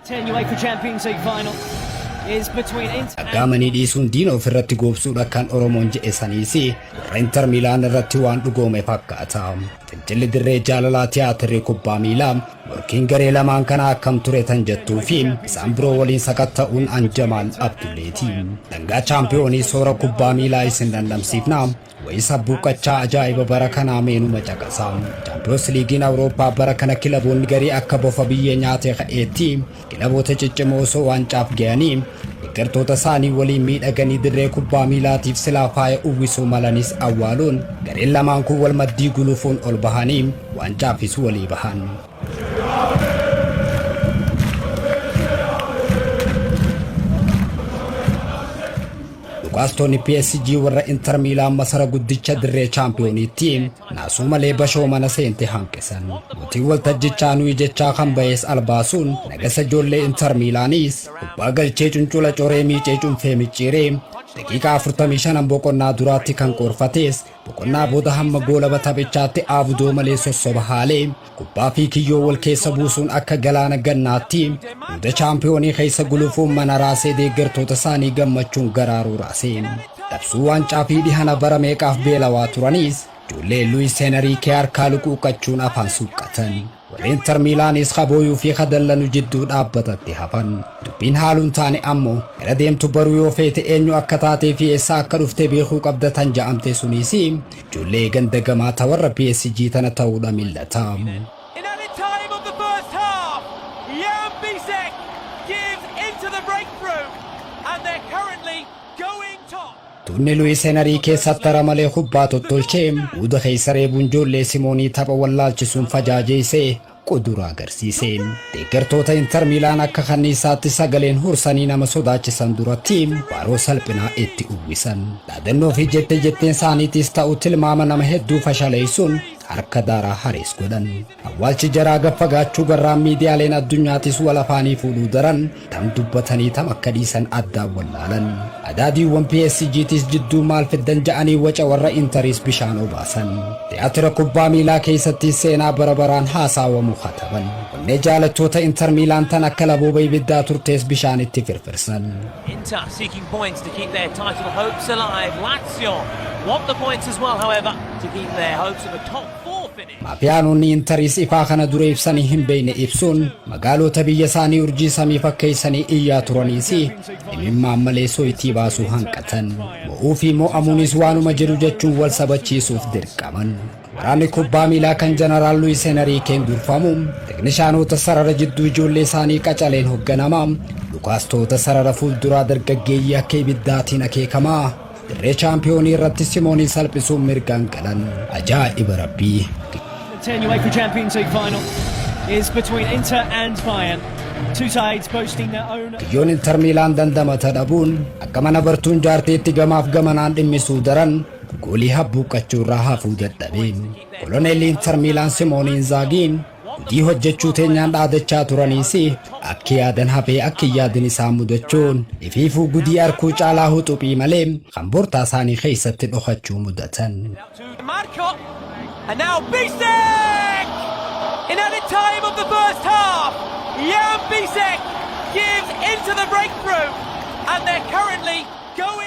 10 UEFA Champions League final is between Inter and Aggaamanii dhiisuun diina ofirratti goobsuudha kan Oromoon jedhe saniis warra Inter Miilaan irratti waan dhugoome fakkaata. Fincilli dirree jaalalaa tiyaatirri kubbaa miilaa morkiin garee lamaan kana akkam ture tan jettuu fi isaan biroo waliin sakatta'uun Anjamaal Abdulleeti. Dhangaa chaampiyoonii soora kubbaa miilaa isin dhandhamsiifna. Wayis habbuuqqachaa ajaa'iba bara kanaa meenuma caqasa. Chaampiyoons Liigiin Awurooppaa bara kana kilaboonni garii akka bofa biyyee nyaatee ka'eetti kilaboota ciccimoo osoo waancaaf ga'anii deeggartoota isaanii waliin miidhaganii dirree kubbaa miilaatiif silaa faaya uwwisuu malanis awwaaluun gareen lamaan kun wal maddii gulufuun ol bahanii waancaafis walii bahan. Dhukaastonni PSG warra Inter Miilaan masara guddicha dirree chaampiyooniitti naasuu malee bashoo mana seente hanqisan. Mootiin waltajjichaa nuyi jechaa kan bahees albaasuun nagasa ijoollee Inter Miilaanis kubbaa galchee cuncula coree miicee cunfee micciiree daqiiqaa 45 boqonnaa duraatti kan qoorfatees boqonnaa booda hamma goolaba taphichaatti aabudoo malee sossoba haalee kubbaa fi kiyyoo wal keessa buusuun akka galaana gannaatti hunda chaampiyoonii keessa gulufuun mana raasee deeggartoota isaanii gammachuun garaaruu raasee. Dhabsuu waancaa fi dhihana bara meeqaaf beelawaa turaniis ijoollee Luis Enrique harkaa luquuqqachuun afaan suuqqatan. Warri Inter Miilaanis kabooyuu fi kadallanu jidduu dhaabbatatti hafan. Dubbiin haaluun taane ammoo gara deemtu baruu yoo feete eenyu akka taatee fi eessa akka dhufte beekuu qabda tan ja'amte suniis ijoollee ganda gamaa ta warra PSG tana ta'uudha millata. In added time of the first half, Jan Bisek gives Inter the breakthrough, and they're currently going top. Tuunni Luis Enrique keessatti tara malee kubbaa tottolchee uuda keessa reebuun ijoollee Simoonii tapha wallaalchisuun fajaajeessee quduraa agarsiise. Deeggartoota Inter Miilaan akka kanniisaatti sagaleen hursanii nama sodaachisan duratti waaroo salphinaa itti uwwisan. Dhaadannoo fi jette jetteen isaaniitis ta'u tilmaama nama hedduu fashaleessuun harka daaraa harees godhan. Awwaalchi jaraa gaffagaachuu garraan miidiyaaleen addunyaatis wal afaanii fuudhuu daran tam dubbatanii tam akka dhiisan addaan wallaalan. Adaadiiwwan PSGtis jidduu maal fiddan ja'anii waca warra Interiis bishaan obaasan. Tiyaatira kubbaa miilaa keessatti seenaa bara baraan haasaawamu kataban. Onnee jaalattoota Inter Miilaan tan akka labooba ibiddaa turtees bishaanitti firfirsan. Inter seeking points to keep their title hopes alive. Lazio want the points as well, however, to keep their hopes of a top four finish. Maafiyaanonni Interiis ifaa kana dura ibsanii hin beekne ibsuun magaalota biyya isaanii urjii samii fakkeessanii iyyaa turaniis imimmaan malee soyitii baasuu hanqatan. Mo'uu fi mo'amuunis waanuma jiru jechuun wal sabachiisuuf dirqaman. Waraanni kubbaa miilaa kan Jeneraal Luis Enriqueen durfamu teknishaanota sarara jidduu ijoollee isaanii qacaleen hoogganama. Lukaastoota sarara fuulduraa dargaggeeyyii akka ibiddaatiin akeekamaa. Dirree chaampiyoonii irratti Simoonii salphisuun mirgaan galan. Ajaa'iba rabbii! 10 UEFA Champions League final is between Inter and Bayern. Two sides boasting their own Kiyyoon Inter Miilaan dandamata dhabuun akka mana bartuun jaarteetti gamaaf gamanaan dhimmisuu daran goolii habbuuqqachuu irraa hafuu dadhabe. Koloneelli Inter Miilaan Simoonii Inzaagiin hojii hojjechuu teenyaan dhaadachaa turaniis akki yaadan hafee akki yaadin isaa mudachuun ifiifuu gudii arkuu caalaa huxuphii malee kan bortaa isaanii keessatti dhokachuu mudatan. To Marco, and now Bisek! In added time of the first half, Jan Bisek gives Inter the breakthrough, and they're currently going